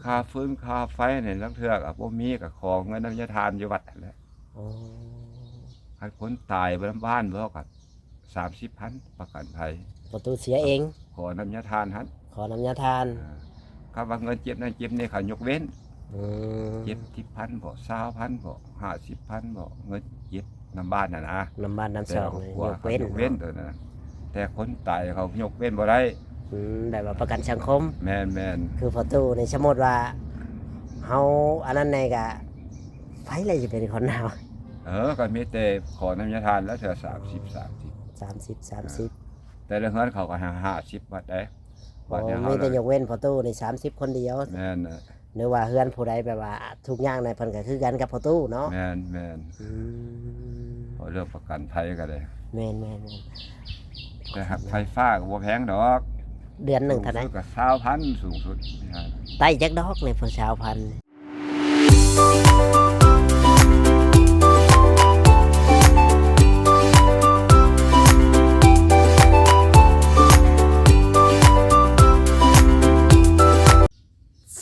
ຄ່າຟືນຄ່າໄຟນີ້ ລາງເທື່ອກໍບໍ່ມີ ກໍຂໍເງິນນຳຍາທານຢູ່ວັດຫັ້ນແຫຼະ. ໂອ້ ຄັນຄົນຕາຍນຳບ້ານບໍ່ ກໍສາມສິບພັນ ປະກັນໄພ. ປະຕູເສຍເອງ ຂໍນຳຍາທານຫັ້ນ ຂໍນຳຍາທານ. ອ່າ ຄຳວ່າເງິນເຈັບນັ້ນເຈັບນີ້ ເຂົາຍົກເວັ້ນ. ອືມ ເຈັດສິບພັນບໍ ຊາວພັນບໍ ຫ້າສິບພັນບໍ ເງິນເຈັບນຳບ້ານຫັ້ນນະ ນຳບ້ານນຳຊ່ອງນີ້ ແຕ່ວ່າ ຍົກເວັ້ນ ຍົກເວັ້ນ ເນາະ ໂຕນັ້ນນະ. ແຕ່ຄົນຕາຍເຂົາຍົກເວັ້ນບໍ່ໄດ້. ອືມ ແບບວ່າປະກັນສັງຄົມ. ແມ່ນໆ ຄືພໍ່ຕູ້ນີ້ ສົມມຸດວ່າເຮົາອັນນັ້ນແດ່ ກະໃຜລະຊິເປັນຄົນເອົາ? ເອີ ກໍມີແຕ່ຂໍນຳຍາທານແລ້ວ ເທື່ອສາມສິບ ສາມສິບ ສາມສິບ ສາມສິບ ອ່າ ແຕ່ລະເຮືອນເຂົາກໍໃຫ້ຫ້າສິບວັດເດ້. ໂອ້ ບັດນີ້ ມີແຕ່ຍົກເວັ້ນພໍ່ຕູ້ນີ້ສາມສິບຄົນດຽວ. ແມ່ນນະ. ຫຼືວ່າເຮືອນຜູ້ໃດແບບວ່າທຸກຍາກໃນ ເພິ່ນກໍຄືກັນກັບພໍ່ຕູ້ເນາະ. ແມ່ນໆ ອືມ ເພາະເລື່ອງປະກັນໄພກໍໄດ້. ແມ່ນໆໆ ແຕ່ຫາກໄຟຟ້າກໍບໍ່ແພງດອກ. ເດືອນໜຶ່ງເທົ່າໃດ? ສູງສຸດກໍຊາວພັນ ສູງສຸດ. ໄຕ້ຈັກດອກນີ້ ເພິ່ນຊາວພັນ?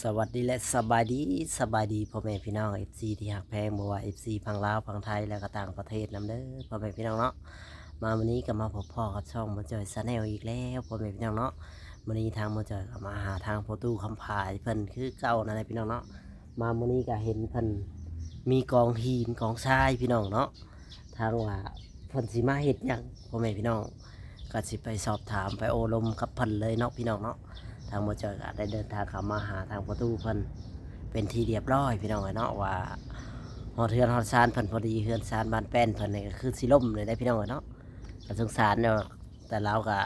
ສະຫວັດດີ ແລະ ສະບາຍດີ ສະບາຍດີພໍ່ແມ່ພີ່ນ້ອງ ເອັຟຊີ ທີ່ຮັກແພງ ບໍ່ວ່າ ເອັຟຊີ ຝັ່ງລາວ ຝັ່ງໄທ ແລະ ກໍຕ່າງປະເທດນຳເດີ ພໍ່ແມ່ພີ່ນ້ອງເນາະ. ມາມື້ນີ້ກໍມາພົບພໍ້ກັບຊ່ອງບ່າວຈ່ອຍ Channel ອີກແລ້ວ ພໍ່ແມ່ພີ່ນ້ອງເນາະ. ມື້ນີ້ທາງບ່າວຈ່ອຍກໍມາຫາທາງພໍ່ຕູ້ຄຳຜາຍເພິ່ນຄືເກົ່ານັ້ນແຫຼະພີ່ນ້ອງເນາະ. ມາມື້ນີ້ກໍເຫັນເພິ່ນມີກອງຫີນກອງຊາຍພີ່ນ້ອງເນາະ. ທາງວ່າເພິ່ນຊິມາເຮັດຫຍັງ ພໍ່ແມ່ພີ່ນ້ອງ ກໍຊິໄປສອບຖາມ ໄປໂອ້ລົມກັບເພິ່ນເລີຍເນາະ ພີ່ນ້ອງເນາະ. ທາງບ່າວຈ່ອຍກໍໄດ້ເດີນທາງເຂົ້າມາຫາທາງພໍ່ຕູ້ເພິ່ນເປັນທີ່ລຽບຮ້ອຍ ພີ່ນ້ອງເອີຍເນາະ ວ່າຮອດເຮືອນຮອດຊານເພິ່ນພໍດີ ເຮືອນຊານບ້ານແປ້ນເພິ່ນນີ້ກໍຄືຊິລົ້ມເລີຍເດ້ ພີ່ນ້ອງເອີຍເນາະ. ກໍສົງສານຢູ່ ແຕ່ລາວກໍ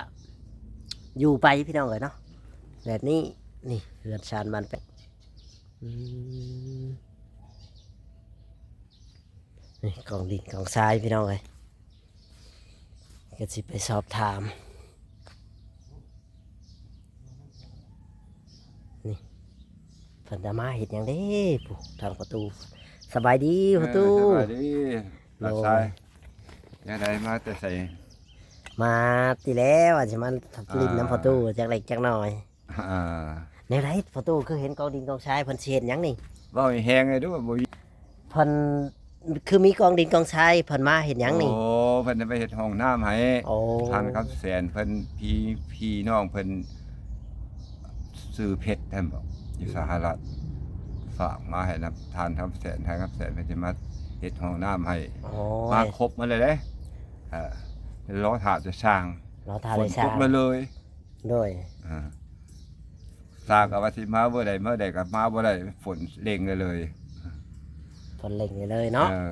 ຢູ່ໄປ ພີ່ນ້ອງເອີຍເນາະ ແບບນີ້. ນີ້ເຮືອນຊານບ້ານແປ້ນ ອືມ ນີ້ກອງດິນກອງຊາຍ ພີ່ນ້ອງເອີຍ ກໍຊິໄປສອບຖາມ. ນີ້ເພິ່ນຈະມາເຮັດຫຍັງເດ້ ຜູ້ທາງປະຕູ. ສະບາຍດີ ເອີ ປະຕູ. ສະບາຍດີ. ໂດຍ ຫຼານຊາຍ ຈັ່ງໃດ ມາແຕ່ໃສ? ມາຕິແລ້ວ ວ່າຊິມາຫຼິ້ນນຳ ອ່າ ປະຕູຈັກເລັກຈັກນ້ອຍ. ອ່າ ແນວໃດປະຕູ ຄືເຫັນກອງດິນກອງຊາຍ ເພິ່ນຊິເຮັດຫຍັງນີ້? ເວົ້າໃຫ້ແຮງແດ່ດູ ບໍ່ມີ ເພິ່ນຄືມີກອງດິນກອງຊາຍ ເພິ່ນມາເຮັດຫຍັງນີ້? ໂອ້ ເພິ່ນໄປເຮັດຫ້ອງນ້ຳໃຫ້. ໂອ້ ທ່ານຄຳແສນເພິ່ນ ພີ່ ພີ່ນ້ອງເພິ່ນ ຊື່ເພັດຫັ້ນບໍ ຢູ່ສະຫະລັດ ຝາກມາໃຫ້ນຳທ່ານຄຳແສນ ທ່ານຄຳແສນເພິ່ນຊິມາເຮັດຫ້ອງນ້ຳໃຫ້. ໂອ້ຍ ມາຄົບໝົດແລ້ວເດ້. ເອີ ລໍຖ້າແຕ່ຊ່າງ ລໍຖ້າແຕ່ຊ່າງ ຝົນຕົກມາເລີຍ. ໂດຍ ອ່າ ຊ່າງກໍວ່າຊິມາມື້ໃດ ມື້ໃດກໍມາບໍ່ໄດ້ ຝົນເລັ່ງເລີຍ. ຝົນເລັ່ງເລີຍເນາະ. ເອີ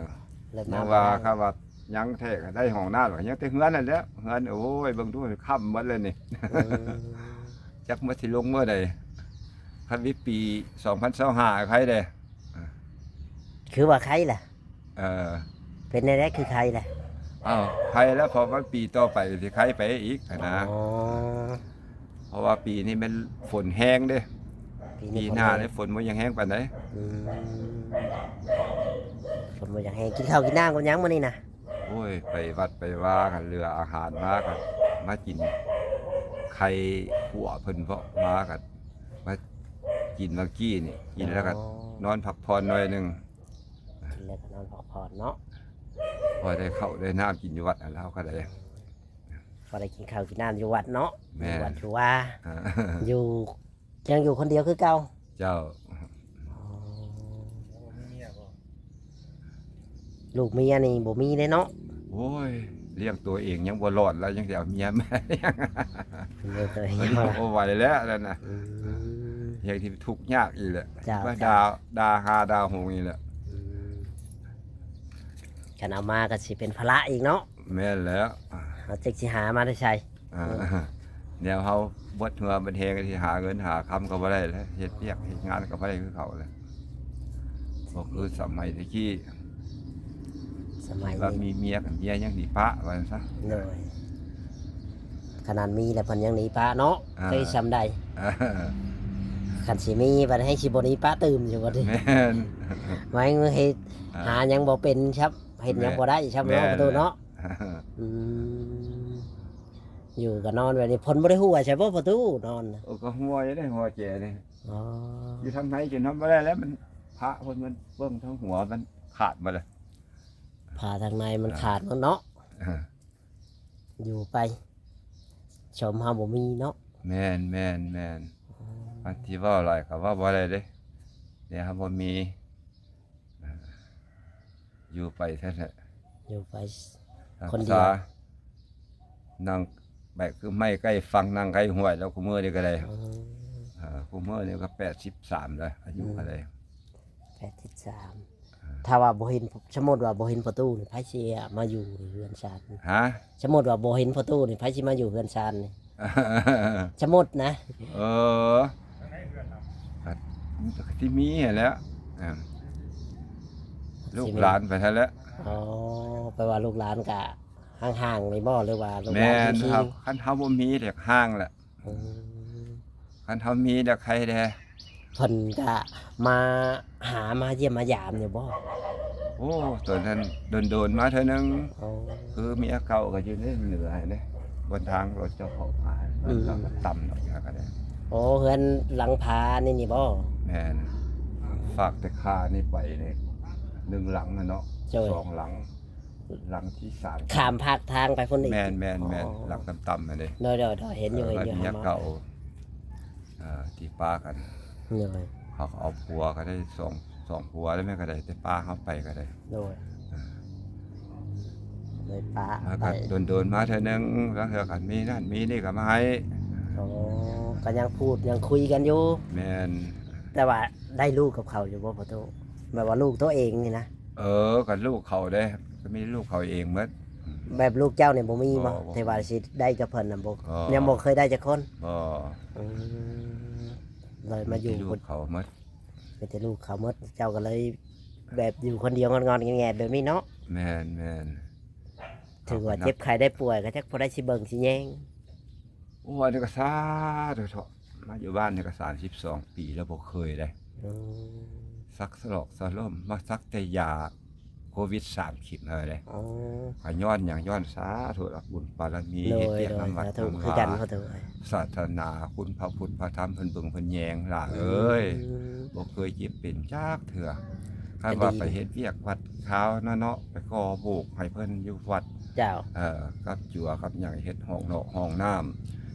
ເລີຍມາ ຍັງວ່າ ບໍ່ໄດ້ ຄັນວ່າຍັງແທ້ກໍໄດ້ຫ້ອງນ້ຳ ຍັງແຕ່ເຮືອນນັ້ນແຫຼະ ເຮືອນ. ໂອ້ຍ ເບິ່ງດູ ຄ່ຳໝົດແລ້ວນີ້. ອືມ ຈັກວ່າຊິລົງມື້ໃດ. ຄັນມີປີສອງພັນຊາວຫ້າ ໃຄເດ້. ຄືວ່າໃຄລະ? ເອີ ເປັນແນວໃດຄືໄຄລະ? ອ້າວ ໄຄແລ້ວ ເພາະວ່າປີຕໍ່ໄປຊິໄຄໄປອີກຫັ້ນນະ. ອໍ ເພາະວ່າປີນີ້ແມ່ນຝົນແຮງເດ້. ປີນີ້ ປີໜ້ານີ້ຝົນບໍ່ຍັງແຮງປານໃດ. ອືມ ຝົນບໍ່ຍັງແຮງ. ກິນເຂົ້າກິນນ້ຳກັບຫຍັງມື້ນີ້ນະ? ໂອ້ຍ ໄປວັດໄປວາກັນ ເຫຼືອອາຫານມາກໍມາກິນໄຂ່ຂົ້ວເພິ່ນເພາະມາກັນ ມາກິນມື້ກີ້ນີ້ ກິນແລ້ວກໍ ອໍ ນອນພັກຜ່ອນໜ້ອຍໜຶ່ງ. ກິນແລ້ວກໍນອນພັກຜ່ອນເນາະ. ພໍໄດ້ເຂົ້າໄດ້ນ້ຳກິນຢູ່ວັດຫັ້ນແລ້ວກໍໄດ້. ພໍໄດ້ກິນເຂົ້າກິນນ້ຳຢູ່ວັດເນາະ. ແມ່ນ ຢູ່ວັດຢູ່ວາ. ອ່າ ຢູ່ ຍັງຢູ່ຄົນດຽວຄືເກົ່າ? ເຈົ້າ. ອໍ ລູກເມຍນີ້ບໍ່ມີເດ້ເນາະ? ໂອ້ຍ ລ້ຽງຕົວເອງຍັງບໍ່ລອດ ແລ້ວຍັງຊິເອົາເມຍມາລ້ຽງ. ລ້ຽງຕົວເອງຍັງບໍ່ລອດ ບໍ່ໄຫວແລ້ວນັ້ນນະ. ອືມ ຍັງຊິທຸກຍາກອີກແຫຼະ. ເຈົ້າ ມາ ເຈົ້າ ດ່າ ດ່າຫາດ່າໂຫງອີກແຫຼະ. ອືມ ຄັນເອົາມາກໍຊິເປັນພາລະອີກເນາະ. ແມ່ນແລ້ວ. ເຮົາຈັກຊິຫາມາແຕ່ໃສ? ອ່າ ອືມ ແນວເຮົາເບິດເຫື່ອເບິດແຮງ ຊິຫາເງິນຫາຄຳກໍບໍ່ໄດ້ແລ້ວ ເຮັດວຽກເຮັດງານກໍບໍ່ໄດ້ຄືເກົ່າແລ້ວ. ບໍ່ຄືສະໄໝແຕ່ກີ້ ສະໄໝ ວ່າມີເມຍກັບເມຍຍັງໜີປະວ່າຊັ້ນຊະ. ໂດຍ ຂະໜາດມີແລ້ວເພິ່ນຍັງໜີປະເນາະ. ອ່າ ເຄີຍສ່ຳໃດ? ອ່າ ຄັນຊິມີບັດແຮ່ງຊິບໍ່ໜີປະຕື່ມຢູ່ບັດນີ້. ແມ່ນ ໝາຍເຮັດ ອ່າ ຫາຫຍັງບໍ່ເປັນຊ້ຳ ເຮັດຫຍັງ ແມ່ນ ບໍ່ໄດ້ຊ້ຳເນາະ ແມ່ນ ປະຕູເນາະ. ອືມ ຢູ່ກໍນອນແບບນີ້ ເພິ່ນບໍ່ໄດ້ຫົວໃສ່ບໍ່ປະຕູນອນນະ? ເອີ ກໍຫົວຢູ່ເດ້ ຫົວແຈນີ້. ອໍ ຢູ່ທາງໃນຈົນທຳບໍ່ໄດ້ແລ້ວ ມັນພະເພິ່ນ ມັນເບິ່ງທາງຫົວ ມັນຂາດໝົດແລ້ວ. ພະທາງໃນມັນຂາດໝົດເນາະ. ເອີ ຢູ່ໄປ ຊົມເຮົາບໍ່ມີເນາະ. ແມ່ນໆໆ ອືມ ອັນທີ່ເວົ້າຫຼາຍກໍເວົ້າບໍ່ໄດ້ເດ້ ແນວເຮົາບໍ່ມີ. ເອີ ຢູ່ໄປຊັ້ນແຫຼະ ຢູ່ໄປຄົນດຽວ ຮັກສາ ນັ່ງແບກຄືໄມ້ໃກ້ຝັ່ງ ນັ່ງໃກ້ຫ້ວຍແລ້ວ ຄູ່ມື້ນີ້ກໍໄດ້. ອືມ ເອີ ຄູ່ມື້ນີ້ກໍແປດສິບສາມແລ້ວ ອາຍຸ ອືມ ກໍໄດ້ ແປດສິບສາມ. ເອີ ຖ້າວ່າບໍ່ເຫັນ ສົມມຸດວ່າບໍ່ເຫັນປະຕູນີ້ ໃຜຊິມາຢູ່ເຮືອນຊານ? ຮະ? ສົມມຸດວ່າບໍ່ເຫັນປະຕູນີ້ ໃຜຊິມາຢູ່ເຮືອນຊານນີ້? ສົມມຸດນະ. ເອີ ກໍ ກໍຊິມີຫັ້ນແຫຼະ ອ່າ ລູກຫຼານໄປຫັ້ນແຫຼະ. ອໍ ແປວ່າລູກຫຼານກະຫ່າງໆນີ້ບໍ່ ຫຼືວ່າລູກຫຼານ? ແມ່ນ ຄັນເຮົາບໍ່ມີແລ້ວ ຫ່າງແຫຼະ. ອືມ ຄັນເຮົາມີແລ້ວໃຄແດ່. ເພິ່ນກະມາຫາ ມາຢ້ຽມມາຢາມຢູ່ບໍ່? ໂອ້ ຕອນນັ້ນດົນໆມາເທື່ອໜຶ່ງ. ອໍ ຄືເມຍເກົ່າກໍຢູ່ໃນເໜືອຫັ້ນເດ້ ບົນທາງລົດເຈົ້າເຂົ້າມາ ອືມ ກໍຕ່ຳດອກ ແລ້ວກໍໄດ້. ໂອ້ ເຮືອນຫຼັງຜານີ້ ນີ້ບໍ່? ແມ່ນ ຝາກແຕ່ຄານີ້ໄປນີ້ ໜຶ່ງຫຼັງຫັ້ນເນາະ. ໂດຍ ສອງຫຼັງ ຫຼັງທີສາມ ຂ້າມພາກທາງໄປພຸ້ນອີກ. ແມ່ນໆໆ ອໍ ຫຼັງຕ່ຳໆຫັ້ນເດ້. ໂດຍໆໆ ເຫັນຢູ່ ເອີ ເຫັນຢູ່ ເຮືອນເກົ່າ ເອີ ທີ່ປາກັນ. ໂດຍ ເຂົາກໍເອົາຜົວກໍໄດ້ ສອງ ສອງຜົວແລ້ວ ແມ່ນກໍໄດ້ ແຕ່ປາເຮົາໄປກໍໄດ້. ໂດຍ ເອີ ໂດຍປາ ມາ ໄປ ກໍດົນໆມາເທື່ອໜຶ່ງ ລາງເທື່ອກໍມີນັ້ນມີນີ້ກໍມາໃຫ້. ອໍ ກໍຍັງພູດຍັງຄຸຍກັນຢູ່. ແມ່ນ ແຕ່ວ່າໄດ້ລູກກັບເຂົາຢູ່ບໍ່ປະຕູ? ແບບວ່າລູກໂຕເອງນີ້ນະ. ເອີ ກໍລູກເຂົາເດ້ ກໍມີລູກເຂົາເອງໝົດ. ອືມ ແບບລູກເຈົ້ານີ້ບໍ່ມີບໍ່? ບໍ່ ບໍ່ ທີ່ວ່າຊິໄດ້ກັບເພິ່ນນະ ບໍ່ ບໍ່ ຍັງບໍ່ເຄີຍໄດ້ຈັກຄົນ. ບໍ່. ອືມ ເລີຍມາຢູ່ ມີແຕ່ລູກເຂົາໝົດ ມີແຕ່ລູກເຂົາໝົດ ເຈົ້າກໍເລີຍແບບຢູ່ຄົນດຽວງອດໆແງດໆແບບນີ້ເນາະ. ແມ່ນໆ ຖືວ່າເຈັບໄຂ້ໄດ້ປ່ວຍ ກໍຈັກພໍໄດ້ຊິເບິ່ງຊິແຍງ. ໂອ້ ອັນນີ້ກໍສາທຸເຖາະ ມາຢູ່ບ້ານນີ້ກໍສາມສິບສອງປີແລ້ວ ບໍ່ເຄີຍເດ້. ອືມ ສັກສະຫຼອກສະຫຼົມ ມາສັກແຕ່ຢາໂຄວິດສາມເຂັມເທົ່ານັ້ນເດ້. ອໍ ກໍຍ້ອນຫຍັງ? ຍ້ອນສາທຸລະ ບຸນບາລະມີ ໂດຍ ເຮັດວຽກນຳວັດ ສາທຸ ນຳວາ ຄືກັນ ສາທາລະນະ ຄຸນພະພຸດພະທຳເພິ່ນເບິ່ງເພິ່ນແຍງຫຼານເອີຍ. ອືມ ບໍ່ເຄີຍເຈັບເປັນຈັກເທື່ອ. ຄັນວ່າໄປເຮັດວຽກວັດຄາວເນາະ ເນາະ ໄປກໍ່ໂບກໃຫ້ເພິ່ນຢູ່ວັດ. ເຈົ້າ ເອີ ກັບຈົວກັບຫຍັງ ເຮັດຫ້ອງນອກຫ້ອງນ້ຳ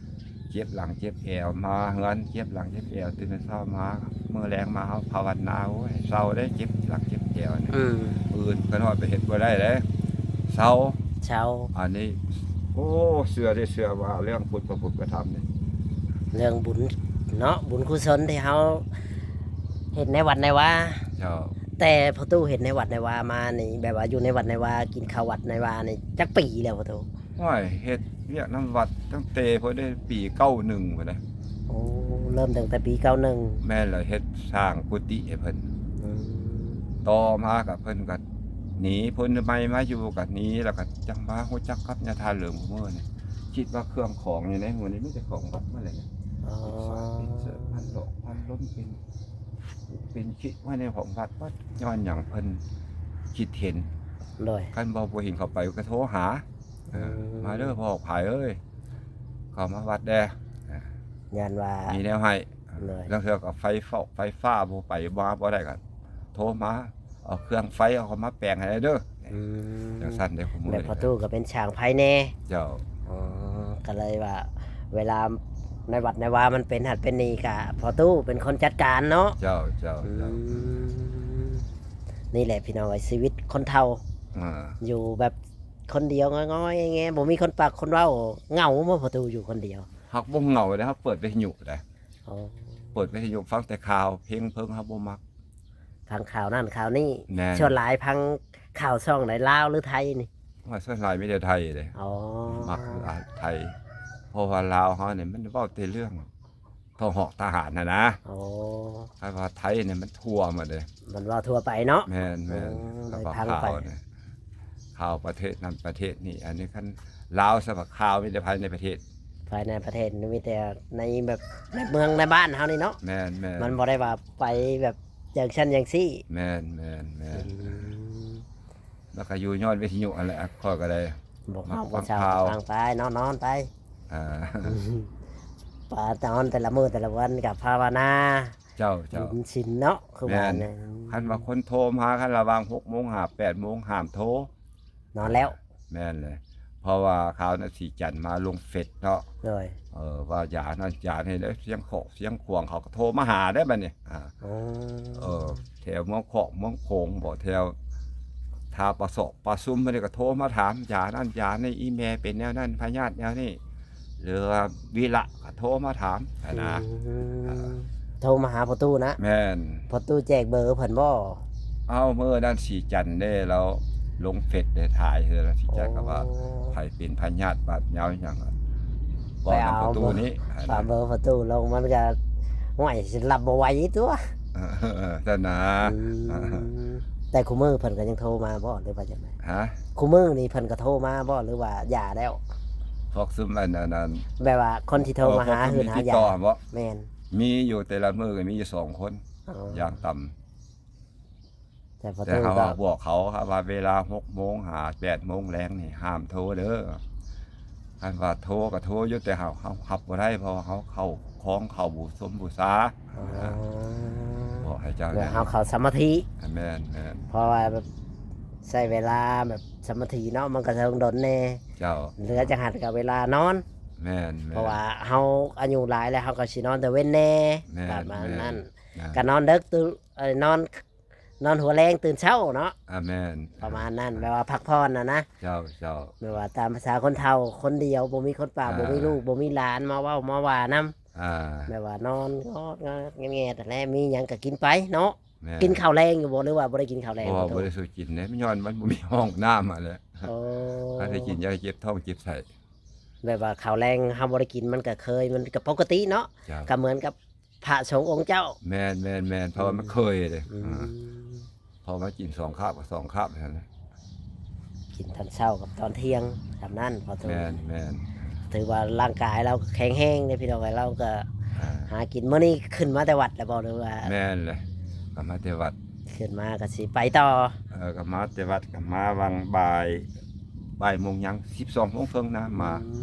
ເຈັບຫຼັງເຈັບແອວ ມາເຮືອນເຈັບຫຼັງເຈັບແອວ ຕື່ນແຕ່ເຊົ້າມາ ມື້ແລງມາເຮົາພາວະນາ ໂອ້ຍ ເຊົາເດ້ ເຈັບຫຼັງເຈັບແອວນີ້. ອືມ ມື້ອື່ນຂະນ້ອຍໄປເຮັດບໍ່ໄດ້ເດ້ ເຊົາ ເຊົາ. ອັນນີ້ ໂອ້ ເຊື່ອເດ້ ເຊື່ອວ່າເລື່ອງພຸດ ພະພຸດພະທຳນີ້ ເລື່ອງບຸນເນາະ ບຸນກຸສົນທີ່ເຮົາເຮັດໃນວັດໃນວາ. ເຈົ້າ ແຕ່ພໍ່ຕູ້ເຮັດໃນວັດໃນວາມານີ້ ແບບວ່າຢູ່ໃນວັດໃນວາ ກິນເຂົ້າວັດໃນວານີ້ ຈັກປີແລ້ວພໍ່ຕູ້? ໂອ້ຍ ເຮັດວຽກນຳວັດຕັ້ງແຕ່ພຸ້ນເດ້ ປີເກົ້າໜຶ່ງພຸ້ນເດ້. ໂອ້ ເລີ່ມຕັ້ງແຕ່ປີເກົ້າໜຶ່ງ. ແມ່ນລະ ເຮັດສ້າງກຸຕິໃຫ້ເພິ່ນ. ອືມ ຕໍ່ມາກໍເພິ່ນກໍໜີ ຄົນໃໝ່ມາຢູ່ກໍໜີ ແລ້ວກໍຈັ່ງມາຮູ້ຈັກກັບຍາທ່ານເຫຼີງຜູ້ມື້ນີ້ ຄິດວ່າເຄື່ອງຂອງຢູ່ໃນໝູ່ນີ້ມີແຕ່ຂອງວັດໝົດເລີຍ. ອໍ ເປັນເສື້ອ ເປັນເສື້ອ ພັນດອກ ພັນລົມ ເປັນ ເປັນຄິດໄວ້ໃນຂອງວັດໝົດ. ຍ້ອນຫຍັງ? ເພິ່ນຄິດເຫັນ. ໂດຍ ຄັນບໍ່ ບໍ່ເຫັນເຂົ້າໄປກໍໂທຫາ. ເອີ ອືມ ມາເດີພໍ່ພາຍເອີຍ ເຂົ້າມາວັດແດ່. ເອີ ຢ້ານວ່າມີແນວໃຫ້. ໂດຍ ລາງເທື່ອກໍໄຟຟ້າ ໄຟຟ້າບໍ່ໄປມາບໍ່ໄດ້ກໍໂທມາ ເອົາເຄື່ອງໄຟເອົາເຂົ້າມາແປງໃຫ້ແດ່ເດີ. ອືມ ຈັ່ງຊັ້ນເດ້ ແບບພໍ່ຕູ້ກໍເປັນຊ່າງໄຟແດ່. ເຈົ້າ. ອໍ ກໍເລີຍວ່າເວລາໃນວັດໃນວາມັນເປັນຫັ້ນເປັນນີ້ ກໍພໍ່ຕູ້ເປັນຄົນຈັດການເນາະ. ເຈົ້າ ເຈົ້າ ອືມ ເຈົ້າ. ນີ້ແຫຼະພີ່ນ້ອງເອີຍ ຊີວິດຄົນເຖົ້າ. ອ່າ ຢູ່ແບບ ຄົນດຽວງອຍໆແງ ບໍ່ມີຄົນປາກຄົນເວົ້າ. ເຫງົາບໍ່ພໍ່ຕູ້ຢູ່ຄົນດຽວ? ຫາກບໍ່ເຫງົາເດ້ ເຮົາເປີດວິທະຍຸໄດ໋. ອໍ ເປີດວິທະຍຸຟັງແຕ່ຂ່າວ ເພງເພິງເຮົາບໍ່ມັກ ຟັງຂ່າວນັ້ນຂ່າວນີ້. ແມ່ນ ສ່ວນຫຼາຍຟັງຂ່າວຊ່ອງໃດ ລາວຫຼືໄທນີ້? ວ່າສ່ວນຫຼາຍມີແຕ່ໄທເດ້. ອໍ ມັກຫຼາຍໄທ ເພາະວ່າລາວເຮົານີ້ມັນເວົ້າແຕ່ເລື່ອງ ເຂົ້າຮອກທະຫານຫັ້ນນະ. ໂອ້ ຄັນວ່າໄທນີ້ມັນທົ່ວໝົດເດ້ ມັນເວົ້າທົ່ວໄປເນາະ. ແມ່ນໆ ໂອ້ ໄດ້ຟັງໄປ ຂ່າວປະເທດນັ້ນປະເທດນີ້. ອັນນີ້ຄັນລາວສະບັບຂ່າວມີແຕ່ພາຍໃນປະເທດ ພາຍໃນປະເທດມີແຕ່ໃນແບບໃນເມືອງໃນບ້ານເຮົານີ້ເນາະ. ແມ່ນໆ ມັນບໍ່ໄດ້ວ່າໄປແບບຈັ່ງຊັ້ນຈັ່ງຊີ້. ແມ່ນໆໆ ອືມ ແລ້ວກໍຢູ່ຍ້ອນວິທະຍຸຫັ້ນແຫຼະ ຂ້ອຍກໍໄດ້ບໍ່ເອົາບໍ່ເຊົາ ຟັງໄປເນາະ ນອນໄປ. ອ່າ ປະ ນອນແຕ່ລະມື້ແຕ່ລະວັນກໍພາວະນາ ເຈົ້າ ເຈົ້າ ບຸນສິນເນາະ ຄືວ່າ ແມ່ນ ແມ່ນ ຄັນວ່າຄົນໂທມາຫາ ຄັນລະຫວ່າງຫົກໂມງຫາແປດໂມງ ຫ້າມໂທ ນອນແລ້ວ ແມ່ນເລີຍ ເພາະວ່າຄາວນັ້ນສີຈັນມາລົງເຟສເນາະ ໂດຍ ເອີ ວ່າຢານັ້ນຢານີ້ເດ້ ຊຽງຂອກຊຽງຂວາງ ເຂົາກໍໂທມາຫາເດ້ບັດນີ້ ອ່າ ໂອ້ ເອີ ແຖວເມືອງຂອກເມືອງໂຂງບໍ ແຖວທ່າປາຊອກປາຊຸມ ເພິ່ນກໍໂທມາຖາມຢານັ້ນຢານີ້ ອີ່ແມ່ເປັນແນວນັ້ນ ພະຍາດແນວນີ້ ຫຼືວ່າວິລະກໍໂທມາຖາມຫັ້ນນະ ອືມ ອ່າ ໂທມາຫາພໍ່ຕູ້ນະ ແມ່ນ ພໍ່ຕູ້ແຈກເບີເພິ່ນບໍ? ເອົາ ມື້ນັ້ນສີຈັນເດ້ ລາວລົງເຟສໄດ້ຖ່າຍເທື່ອລະ ສີຈັນກໍວ່າ ໂອ້ ໃຜເປັນພະຍາດບາດຍາວຫຍັງ ເວົ້ານຳພໍ່ຕູ້ນີ້ ຝາກເບີພໍ່ຕູ້ລົງ ມັນກໍ ໂອ້ຍ ຊິຮັບບໍ່ໄຫວຕົວະ ເອີ ຊັ້ນນະ ອືມ ແຕ່ຄູ່ມື້ເພິ່ນກໍຍັງໂທມາບໍ ຫຼືວ່າຈັ່ງໃດ? ຮະ? ຄູ່ມື້ນີ້ເພິ່ນກໍໂທມາບໍ ຫຼືວ່າຢ່າແລ້ວ? ພວກຊຸມອັນ ອັນ ອັນ ແບບວ່າຄົນທີ່ໂທມາຫາ ເອີ ພວກຊຸມທີ່ຕິດຕໍ່ບໍ? ແມ່ນ ມີຢູ່ ແຕ່ລະມື້ກໍມີຢູ່ສອງຄົນ ອໍ ຢ່າງຕ່ຳ ແຕ່ພໍ່ຕູ້ ແຕ່ເຮົາກໍບອກເຂົາວ່າເວລາຫົກໂມງຫາແປດໂມງແລງນີ້ຫ້າມໂທເດີ ຄັນວ່າໂທກໍໂທຢູ່ ແຕ່ເຮົາ ເຮົາຮັບບໍ່ໄດ້ ເພາະວ່າເຮົາເຂົ້າຄອງເຂົ້າບູຊົມບູຊາ ອໍ ບອກໃຫ້ເຈົ້າ ແລ້ວເຮົາເຂົ້າສະມາທິ ແມ່ນໆ ເພາະວ່າແບບໃຊ້ເວລາແບບສະມາທິເນາະ ມັນກໍເທິງດົນແດ່ ເຈົ້າ ເຫຼືອຈາກຫັ້ນກໍເວລານອນ ແມ່ນໆ ເພາະວ່າເຮົາອາຍຸຫຼາຍແລ້ວ ເຮົາກໍຊິນອນແຕ່ເວັນແດ່ ແມ່ນໆ ປະມານນັ້ນ ອ່າ ກໍນອນເດິກຕື່ນ ເອີ ນອນ ນອນຫົວແລງຕື່ນເຊົ້າເນາະ ອ່າ ແມ່ນ ປະມານນັ້ນ ອ່າ ແບບວ່າພັກຜ່ອນນະນະ ເຈົ້າ ເຈົ້າ ແບບວ່າຕາມພາສາຄົນເຖົ້າຄົນດຽວ ບໍ່ມີຄົນປ້າ ອ່າ ບໍ່ມີລູກ ບໍ່ມີຫຼານມາເວົ້າມາວ່ານຳ ອ່າ ແບບວ່ານອນງອດໆແງດໆຫັ້ນແຫຼະ ມີຫຍັງກໍກິນໄປເນາະ ແມ່ນ ກິນເຂົ້າແລງຢູ່ບໍ່ ຫຼືວ່າບໍ່ໄດ້ກິນເຂົ້າແລງ? ບໍ່ ບໍ່ໄດ້ສູ່ກິນເດ້ ຍ້ອນມັນບໍ່ມີຫ້ອງນ້ຳຫັ້ນແຫຼະ ໂອ້ ຄັນໄດ້ກິນຢາເຈັບທ້ອງເຈັບໄສ້ ແບບວ່າເຂົ້າແລງເຮົາບໍ່ໄດ້ກິນ ມັນກໍເຄີຍ ມັນກໍປົກກະຕິເນາະ ເຈົ້າ ກໍເໝືອນກັບ ພະສົງອົງເຈົ້າ ແມ່ນໆໆ ເພາະວ່າມັນເຄີຍເດ້ ອືມ ອ່າ ເພາະວ່າກິນສອງຄາບກໍສອງຄາບຫັ້ນນະ ກິນຕອນເຊົ້າກັບຕອນທ່ຽງ ສ່ຳນັ້ນ ພໍຖື ແມ່ນໆ ຖືວ່າຮ່າງກາຍລາວແຂງແຮງເດ້ພີ່ນ້ອງເອີຍ ລາວກໍ ອ່າ ຫາກິນ ມື້ນີ້ຂຶ້ນມາແຕ່ວັດແລ້ວບໍ່ ຫຼືວ່າ? ແມ່ນແຫຼະ ກໍມາແຕ່ວັດ ຂຶ້ນມາກໍຊິໄປຕໍ່ ເອີ ກໍມາແຕ່ວັດ ກໍມາຫວ່າງບ່າຍ ບ່າຍໂມງຍັງ ສິບສອງໂມງເຄິ່ງນະ ມາ ອື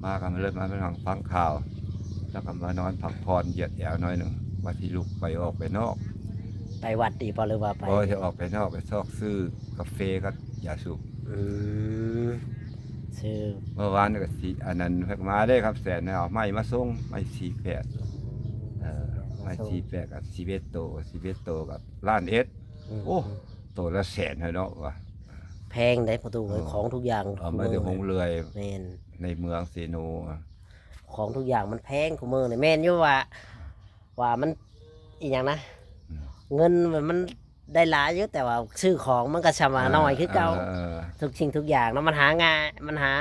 ມ ມາກໍມາເລີຍ ມານັ່ງຟັງຂ່າວ ແລ້ວກໍມານອນພັກຜ່ອນຢຽດແອວໜ້ອຍໜຶ່ງ ວ່າຊິລຸກໄປອອກໄປນອກ ໄປວັດຕິບໍ່ ຫຼືວ່າໄປ? ບໍ່ ຊິອອກໄປນອກ ໄປຊອກຊື້ກາເຟກັບຢາສູບ ອືມ ຊື້ ເມື່ອວານນີ້ກໍຊິ ອັນນັ້ນເພິ່ນມາເດ້ ຄຳແສນ ເອົາໄມ້ມາສົ່ງ ໄມ້ສີ່ແປດ ເອີ ໄມ້ສີ່ແປດກໍສິບເອັດໂຕ ສິບເອັດໂຕກໍລ້ານເອັດ ອືມ ໂອ້ ໂຕລະແສນເນາະວ່າ ແພງເດ້ພໍ່ຕູ້ເອີຍ ເອີ ຂອງທຸກຢ່າງ ເອົາມາແຕ່ຫົງເລື່ອຍ ແມ່ນ ໃນເມືອງເຊໂນ ຂອງທຸກຢ່າງມັນແພງຄູ່ມື້ນີ້ ແມ່ນຢູ່ວ່າ ວ່າມັນອີ່ຫຍັງນະ ອືມ ເງິນມັນ ມັນໄດ້ຫຼາຍຢູ່ ແຕ່ວ່າຊື້ຂອງມັນກໍຊ່ຳວ່າ ອ່າ ໜ້ອຍຄືເກົ່າ ເອີ ເອີ ທຸກສິ່ງທຸກຢ່າງເນາະ ມັນຫາງ່າຍ ມັນຫາ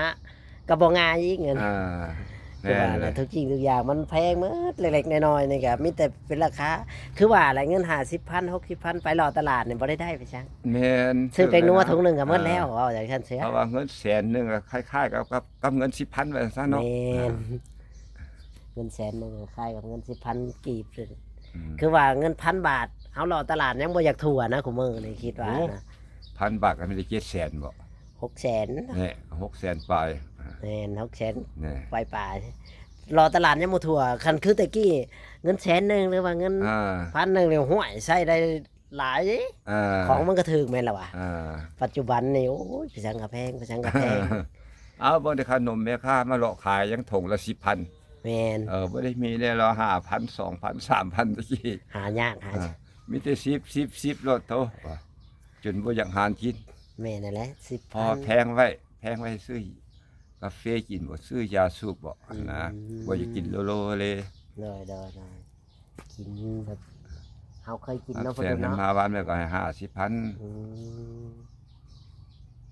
ກໍບໍ່ງ່າຍອີກເງິນ ອ່າ ຄືວ່າ ແມ່ນເລີຍ ທຸກສິ່ງທຸກຢ່າງມັນແພງໝົດ ເລັກໆນ້ອຍໆນີ້ກໍມີແຕ່ເປັນລາຄາ ຄືວ່າແຫຼະ ເງິນຫ້າສິບພັນ ຫົກສິບພັນ ໄປເລາະຕະຫຼາດນີ້ບໍ່ໄດ້ໄດ້ໄປຫຍັງ ແມ່ນ ຊື້ແປ້ງນົວ ຊື້ແລ້ວນະ ຖົງໜຶ່ງກໍໝົດແລ້ວ ອ່າ ເວົ້າຈັ່ງຊັ້ນເສຍ ເພາະວ່າເງິນແສນໜຶ່ງກໍຄ້າຍໆກັບ ກັບ ກັບເງິນສິບພັນວ່າຊັ້ນເນາະ ແມ່ນ ອ່າ ເງິນແສນໜຶ່ງຄ້າຍກັບເງິນສິບພັນກີບ ອືມ ຄືວ່າເງິນພັນບາດ ເຮົາເລາະຕະຫຼາດຍັງບໍ່ຢາກທົ່ວນະ ຄູ່ມື້ນີ້ຄິດວ່າ ໂອ້ ນະ ພັນບາດກໍມີແຕ່ເຈັດແສນບໍ? ຫົກແສນ ແນ່ ຫົກແສນປາຍ ແມ່ນ ຫົກແສນ ແນ່ ປາຍໆ ເລາະຕະຫຼາດຍັງບໍ່ທົ່ວ ຄັນຄືແຕ່ກີ້ເງິນແສນໜຶ່ງ ຫຼືວ່າເງິນ ອ່າ ພັນໜຶ່ງນີ້ ຫ້ວຍ ໃຊ້ໄດ້ ຫຼາຍເດ້ ອ່າ ຂອງມັນກໍຖືກແມ່ນລະວະ ອ່າ ປັດຈຸບັນນີ້ ໂອ້ຍ ໄປສັງກະແພງ ໄປສັງກະແພງ ເອົາ ເບິ່ງແຕ່ຂະໜົມແມ່ຄ້າມາເລາະຂາຍຍັງຖົງລະສິບພັນ ແມ່ນ ເອີ ບໍ່ໄດ້ມີແນວລະຫ້າພັນ ສອງພັນ ສາມພັນຕະກີ້ ຫາຍາກ ຫາ ອ່າ ຍາກ ມີແຕ່ສິບ ສິບ ສິບໂລດໂຕ ຈົນບໍ່ຢາກຫານກິນ ແມ່ນຫັ້ນແຫຼະ ສິບພັນ ພໍແພງໄວ້ ແພງໄວ້ຊື້ກາເຟກິນບໍ ຊື້ຢາສູບບໍ ອືມ ຫັ້ນນະ ບໍ່ຢາກກິນໂລໆເລ ໂດຍໆໆ ກິນແບບເຮົາເຄີຍກິນເນາະ ແສນ ພໍ່ຕູ້ເນາະ ມາວານແມ່ກໍໃຫ້ຫ້າສິບພັນ ອືມ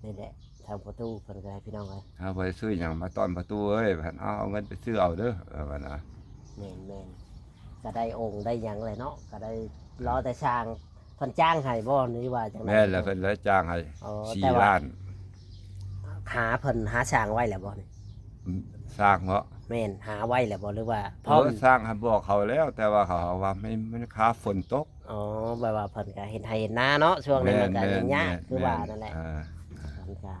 ນີ້ແຫຼະ ທາງພໍ່ຕູ້ເພິ່ນກໍໃຫ້ ພີ່ນ້ອງເອີຍ ເຮົາບໍ່ໄດ້ຊື້ຫຍັງມາຕ້ອນພໍ່ຕູ້ເອີຍ ວ່າຊັ້ນ ເອົາ ເອົາເງິນໄປຊື້ເອົາເດີ ເອີ ວ່ານະ ແມ່ນໆ ກໍໄດ້ອົງໄດ້ຫຍັງແຫຼະເນາະ ກໍໄດ້ລໍແຕ່ຊ່າງ ເພິ່ນຈ້າງໃຫ້ບໍ່ ຫຼືວ່າຈັ່ງໃດ? ແມ່ນແຫຼະ ເພິ່ນໄດ້ຈ້າງໃຫ້ ອໍ ສີ່ລ້ານ ຫາເພິ່ນຫາຊ່າງໄວ້ແລ້ວບໍ່ນີ້? ອືມ ຊ່າງເນາະ ແມ່ນ ຫາໄວ້ແລ້ວບໍ່ ຫຼືວ່າພ້ອມ? ເອີ ຊ່າງຫັ້ນບອກເຂົາແລ້ວ ແຕ່ວ່າເຂົາວ່າມັນ ມັນຄາຝົນຕົກ ອໍ ແບບວ່າເພິ່ນກໍເຮັດໄຮ່ເຮັດນາເນາະ ຊ່ວງນີ້ມັນກໍ ແມ່ນໆ ຍາກ ແມ່ນໆ ຄືວ່ານັ້ນແຫຼະ ອ່າ ເພິ່ນກໍ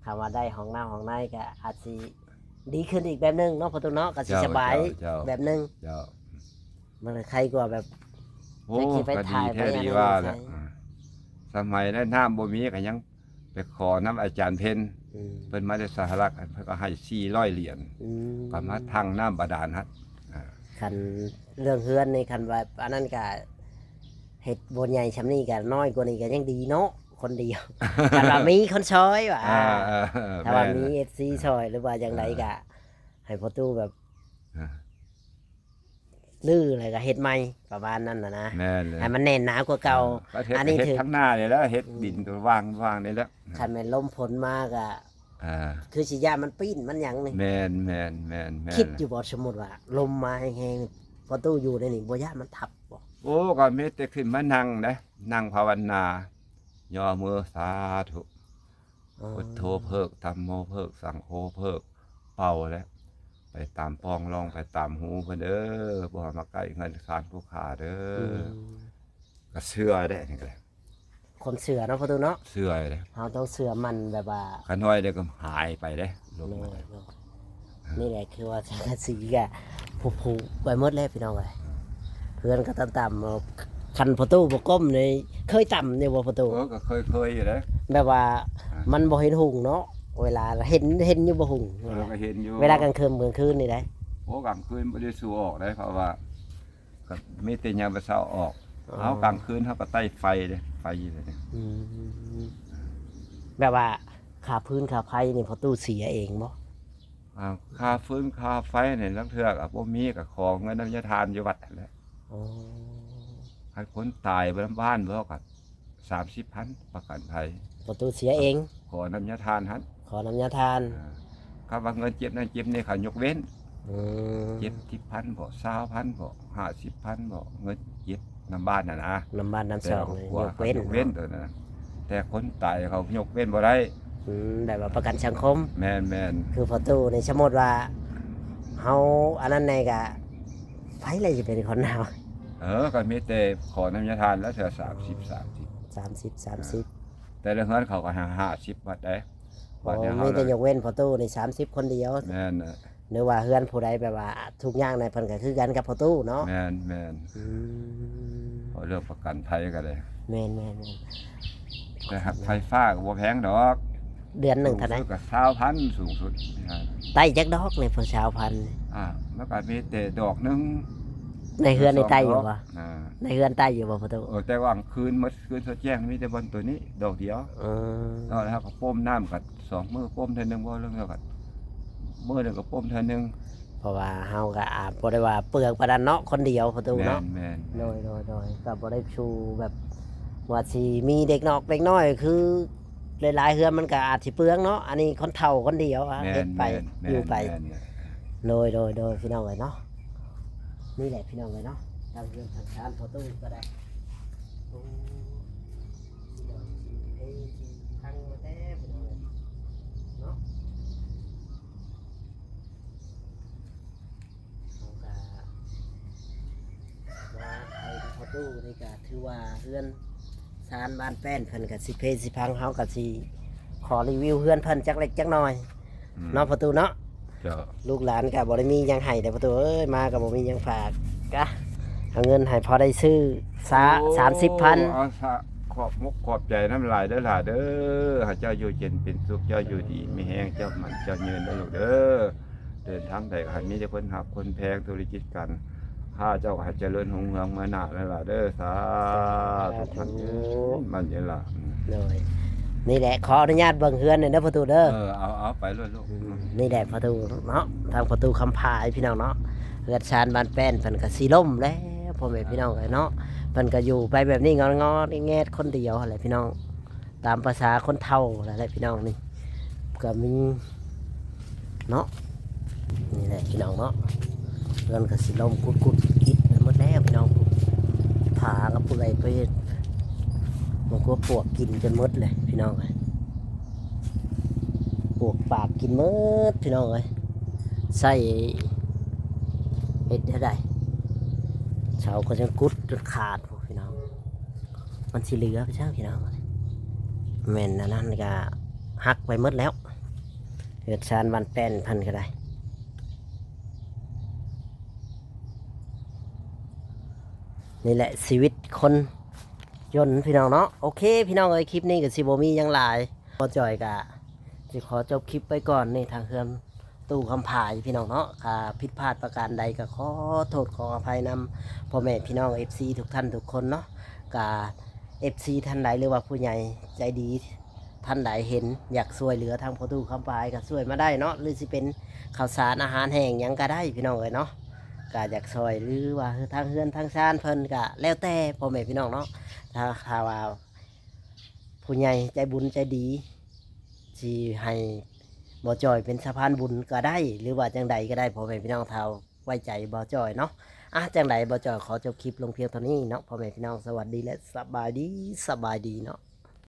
ຄຳວ່າໄດ້ຫ້ອງນ້ຳຫ້ອງໃນກໍອາດຊິ ດີຂຶ້ນອີກແບບໜຶ່ງເນາະພໍ່ຕູ້ເນາະ ກໍຊິ ເຈົ້າ ສະບາຍ ເຈົ້າ ເຈົ້າ ແບບໜຶ່ງ ເຈົ້າ ມັນກໍໄຄກວ່າແບບ ໂອ້ ແຕ່ຊິໄປ ກໍດີ ຖ່າຍ ແທ້ ໄປ ອັນ ດີ ນັ້ນ ວ່າ ໃສ່ ແລ້ວ ອາ ສະໄໝນັ້ນນ້ຳບໍ່ມີ ກໍຍັງໄປຂໍນຳອາຈານເພັນ ອືມ ເພິ່ນມາແຕ່ສະຫະລັດ ເພິ່ນກໍໃຫ້ສີ່ຮ້ອຍຫຼຽນ ອືມ ກໍມາທັງນ້ຳບາດານຫັ້ນ ອາ ຄັນເລື່ອງເຮືອນນີ້ ຄັນວ່າອັນນັ້ນກໍເຮັດບໍ່ໃຫຍ່ຊ່ຳນີ້ ກໍນ້ອຍກວ່ານີ້ກໍຍັງດີເນາະ ຄົນດຽວ ຄັນວ່າມີຄົນຊ່ອຍວ່າ ເອີ ເອີ ເອີ ຖ້າວ່າ ແມ່ນ ມີ ເອັຟຊີ ຊ່ອຍ ຫຼືວ່າຈັ່ງໃດ ເອີ ກໍໃຫ້ພໍ່ຕູ້ແບບ ເອີ ຮື້ແລ້ວກໍເຮັດໃໝ່ ປະມານນັ້ນນະນະ ແມ່ນເລີຍ ໃຫ້ມັນແໜ້ນໜາກວ່າເກົ່າ ເອີ ກໍເຮັດ ອັນນີ້ ເຮັດ ຖືກ ທາງໜ້ານີ້ແຫຼະ ເຮັດ ອືມ ດິນກໍວາງ ວາງນີ້ແຫຼະ ຄັນແມ່ນລົມຝົນມາກໍ ອ່າ ຄືຊິຢ້ານມັນປີ້ນມັນຫຍັງນີ້ ແມ່ນໆໆໆ ຄິດຢູ່ບໍ່ ສົມມຸດວ່າລົມມາແຮງໆ ພໍ່ຕູ້ຢູ່ໃນນີ້ບໍ່ຢ້ານມັນທັບບໍ່? ໂອ້ ກໍມີແຕ່ຂຶ້ນມານັ່ງເດ້ ນັ່ງພາວະນາ ຍໍມື ສາທຸ ອໍ ພຸດໂທເພີກ ທຳໂມເພີກ ສັງໂຄເພີກ ເປົ່າແຫຼະ ໄປຕາມປ່ອງລ່ອງ ໄປຕາມຮູເພິ່ນເດີ ບໍ່ໃຫ້ມາໃກ້ເຮືອນຊານຜູ້ຂ້າເດີ ອືມ ກໍເຊື່ອເດ້ ອັນນີ້ກໍໄດ້ ຄວາມເຊື່ອເນາະພໍ່ຕູ້ເນາະ ເຊື່ອເດ້ ເຮົາຕ້ອງເຊື່ອໝັ້ນແບບວ່າ ຂ້ານ້ອຍເດ້ກໍຫາຍໄປເດ້ ລົມ ໂດຍ ມາ ໂດຍ ນີ້ແຫຼະ ຄືວ່າສັງກະສີກະຜຸ ຜຸໄປໝົດແລ້ວພີ່ນ້ອງເອີຍ ເຮືອນກໍຕ່ຳໆ ຄັນພໍ່ຕູ້ບໍ່ກົ້ມນີ້ ເຄີຍຕ່ຳຢູ່ບໍ່ພໍ່ຕູ້? ເອີ ກໍເຄີຍໆຢູ່ເດ້ ແບບວ່າ ອ່າ ມັນບໍ່ເຫັນຮຸ່ງເນາະ ເວລາເຫັນ ເຫັນຢູ່ບໍ່ຮຸ່ງ? ເອີ ກໍເຫັນຢູ່ ເວລາກາງຄ່ຳກາງຄືນນີ້ໃດ? ໂອ້ ກາງຄືນບໍ່ໄດ້ສູ້ອອກເດ້ ເພາະວ່າ ກໍມີແຕ່ຍາມເຊົ້າອອກ ອໍ ເຮົາກາງຄືນເຮົາກໍໄຕ້ໄຟເດ້ ໄຟຢູ່ເດ້ ອືມ ແບບວ່າຄ່າຟືນຄ່າໄຟນີ້ພໍ່ຕູ້ເສຍເອງບໍ່? ອ່າ ຄ່າຟືນຄ່າໄຟນີ້ລາງເທື່ອກໍບໍ່ມີ ກໍຂໍເງິນນຳຍາທານຢູ່ວັດຫັ້ນແຫຼະ ອໍ ຄັນຄົນຕາຍບໍ່ນຳບ້ານບໍ່ກໍ ສາມສິບພັນປະກັນໄພ ປະຕູເສຍເອງ ຂໍນຳຍາທານຫັ້ນ ຂໍນຳຍາທານ ອ່າ ຄັນວ່າເງິນເຈັບນັ້ນເຈັບນີ້ເຂົາຍົກເວັ້ນ ອືມ ເຈັດສິບພັນບໍ ຊາວພັນບໍ ຫ້າສິບພັນບໍ ເງິນເຈັບນຳບ້ານຫັ້ນນະ ນຳບ້ານນຳຊ່ອງນີ້ຍົກເວັ້ນ ຍົກເວັ້ນໂຕນັ້ນ ແຕ່ຄົນຕາຍເຂົາຍົກເວັ້ນບໍ່ໄດ້ ອືມ ແບບວ່າປະກັນສັງຄົມ ແມ່ນໆ ຄືພໍ່ຕູ້ນີ້ ສົມມຸດວ່າເຮົາອັນນັ້ນແດ່ກະ ໃຜລະຊິເປັນຄົນເອົາ ເອີ ກໍມີແຕ່ຂໍນຳຍາທານລະເທື່ອສາມສິບ ສາມສິບ ສາມສິບ ສາມສິບ ອ່າ ແຕ່ລະເຮືອນເຂົາກໍໃຫ້ຫ້າສິບວັດເດ້ ໂອ້ ວັດນີ້ ມີແຕ່ຍົກເວັ້ນພໍ່ຕູ້ນີ້ສາມສິບຄົນດຽວ ແມ່ນ ຫຼືວ່າເຮືອນຜູ້ໃດແບບວ່າທຸກຍາກໃນ ເພິ່ນກໍຄືກັນກັບພໍ່ຕູ້ເນາະ ແມ່ນໆ ອືມ ເພາະເລື່ອງປະກັນໄພກໍໄດ້ ແມ່ນໆໆ ແຕ່ໄຟຟ້າກໍບໍ່ແພງດອກ ເດືອນໜຶ່ງເທົ່າໃດ? ສູງສຸດກໍຊາວພັນ ສູງສຸດ ໄຕ້ຈັກດອກນີ້ ຊາວພັນ ອ່າ ມັນກໍມີແຕ່ດອກໜຶ່ງ ໃນເຮືອນນີ້ໄຕ້ຢູ່ບໍ່? ອ່າ ໃນເຮືອນໄຕ້ຢູ່ບໍ່ພໍ່ຕູ້? ເອີ ແຕ່ວ່າກາງຄືນໝົດ ຄືນສອດແຈ້ງມີແຕ່ບ່ອນໂຕນີ້ດອກດຽວ ເອີ ນອກແລ້ວເຮົາກໍປົມນ້ຳກັນສອງມື້ ປົມເທື່ອໜຶ່ງ ບໍ່ເລື່ອງດຽວກັນ ມື້ໜຶ່ງກໍປົມເທື່ອໜຶ່ງ ເພາະວ່າເຮົາກໍອາດບໍ່ໄດ້ວ່າເປືອງປານນັ້ນເນາະ ຄົນດຽວພໍ່ຕູ້ເນາະ ແມ່ນໆ ໂດຍໆໆ ກໍບໍ່ໄດ້ຊູ່ແບບວ່າຊິມີເດັກນອກເດັກນ້ອຍ ຄື ຫຼາຍໆເຮືອນມັນກໍອາດຊິເປືອງເນາະ ອັນນີ້ຄົນເຖົ້າຄົນດຽວ ແມ່ນ ເຮັດໄປ ແມ່ນ ຢູ່ໄປ ແມ່ນ ແມ່ນ ໂດຍໆໆ ພີ່ນ້ອງເອີຍເນາະ ນີ້ແຫຼະພີ່ນ້ອງເອີຍເນາະ ທາງເຮືອນທາງຊານພໍ່ຕູ້ກໍໄດ້ ໂອ້ ຊິດອກຊິເພຊິພັງໝົດແລ້ວພີ່ນ້ອງເອີຍເນາະ ເຮົາກະມາໄທພໍ່ຕູ້ນີ້ກະຖືວ່າເຮືອນຊານບ້ານແປ້ນເພິ່ນກະຊິເພຊິພັງ ເຮົາກະຊິຂໍຣີວິວເຮືອນເພິ່ນຈັກເລັກຈັກນ້ອຍ ອືມ ເນາະພໍ່ຕູ້ເນາະ ເຈົ້າ ລູກຫຼານກະບໍ່ໄດ້ມີຫຍັງໃຫ້ເດ້ພໍ່ຕູ້ເອີຍ ມາກະບໍ່ມີຫຍັງຝາກ ກະເອົາເງິນໃຫ້ພໍໄດ້ຊື້ ສາ ໂອ້ ສາມສິບພັນ ເອົາ ສາ ຂອບມຸກຂອບໃຈນຳຫຼາຍເດີຫຼາເດີ ໃຫ້ເຈົ້າຢູ່ເຢັນເປັນສຸກ ເຈົ້າຢູ່ດີມີແຮງ ເຈົ້າໝັ້ນເຈົ້າຍືນເດີລູກເດີ ເດີນທາງໃດກໍໃຫ້ມີແຕ່ຄົນຮັກຄົນແພງ ທຸລະກິດການຄ້າເຈົ້າກໍໃຫ້ຈະເລີນຮຸ່ງເຮືອງເມືອໜ້າຫຼາຍໆເດີ ສາທຸ ສາທຸ ໝັ້ນຍືນ ໝັ້ນຍືນຫຼານ ໂດຍ ນີ້ແຫຼະ ຂໍອະນຸຍາດເບິ່ງເຮືອນແດ່ເດີພໍ່ຕູ້ເດີ ເອີ ເອົາ ເອົາໄປໂລດລູກ ອືມ ນີ້ແຫຼະພໍ່ຕູ້ເນາະ ທາງພໍ່ຕູ້ຄຳພາຍພີ່ນ້ອງເນາະ ເຮືອນຊານບ້ານແປ້ນເພິ່ນກໍຊິລົ້ມແລ້ວ ພໍ່ແມ່ພີ່ນ້ອງເອີຍເນາະ ເພິ່ນກໍຢູ່ໄປແບບນີ້ງອດໆແງດໆຄົນດຽວຫັ້ນແຫຼະພີ່ນ້ອງ ຕາມພາສາຄົນເຖົ້າຫັ້ນແຫຼະພີ່ນ້ອງ ນີ້ກໍມີເນາະ ນີ້ແຫຼະພີ່ນ້ອງເນາະ ເຮືອນກໍຊິລົ້ມກຸດໆກິດໄປໝົດແລ້ວພີ່ນ້ອງ ຜາກໍເປື່ອຍໄປ ມັນກໍປວກກິນຈົນໝົດເລີຍພີ່ນ້ອງເອີຍ ປວກປາກກິນໝົດພີ່ນ້ອງເອີຍ ໃຊ້ເຮັດແນວໃດ ເສົາກໍຍັງກຸດຈົນຂາດພຸ້ນພີ່ນ້ອງ ມັນຊິເຫຼືອໄປຈັ່ງພີ່ນ້ອງ ແມ່ນອັນນັ້ນກະຫັກໄປໝົດແລ້ວ ເຮືອນຊານບ້ານແປ້ນເພິ່ນກໍໄດ້ ນີ້ແຫຼະຊີວິດຄົນຈົນພີ່ນ້ອງເນາະ. ໂອເຄພີ່ນ້ອງເອີຍ ຄລິບນີ້ກໍຊິບໍ່ມີຫຍັງຫຼາຍ ບໍ່ຈ່ອຍກໍຊິຂໍຈົບຄລິບໄວ້ກ່ອນ. ນີ້ທາງເຮືອນຕູ້ຄຳພາຍພີ່ນ້ອງເນາະ ຖ້າຜິດພາດປະການໃດກໍຂໍໂທດຂໍອະໄພນຳພໍ່ແມ່ພີ່ນ້ອງເອັຟຊີທຸກທ່ານທຸກຄົນເນາະ. ກໍເອັຟຊີທ່ານໃດ ຫຼືວ່າຜູ້ໃຫຍ່ໃຈດີ ທ່ານໃດເຫັນຢາກຊ່ວຍເຫຼືອທາງພໍ່ຕູ້ຄຳພາຍກໍຊ່ວຍມາໄດ້ເນາະ ຫຼືຊິເປັນເຂົ້າສານອາຫານແຫ້ງຫຍັງກໍໄດ້ພີ່ນ້ອງເອີຍເນາະ. ກໍຢາກຊ່ອຍ ຫຼືວ່າທາງເຮືອນທາງຊານເພິ່ນກໍແລ້ວແຕ່ພໍ່ແມ່ພີ່ນ້ອງເນາະ. ຖ້າ ຖ້າວ່າຜູ້ໃຫຍ່ໃຈບຸນໃຈດີ ຊິໃຫ້ບໍ່ຈ່ອຍເປັນສະພານບຸນກໍໄດ້ ຫຼືວ່າຈັ່ງໃດກໍໄດ້ພໍ່ແມ່ພີ່ນ້ອງ ຖ້າໄວ້ໃຈບໍ່ຈ່ອຍເນາະ. ອ່ະ ຈັ່ງໃດບໍ່ຈ່ອຍຂໍຈົບຄລິບລົງພຽງເທົ່ານີ້ເນາະ ພໍ່ແມ່ພີ່ນ້ອງ. ສະຫວັດດີ ແລະ ສະບາຍດີ ສະບາຍດີເນາະ.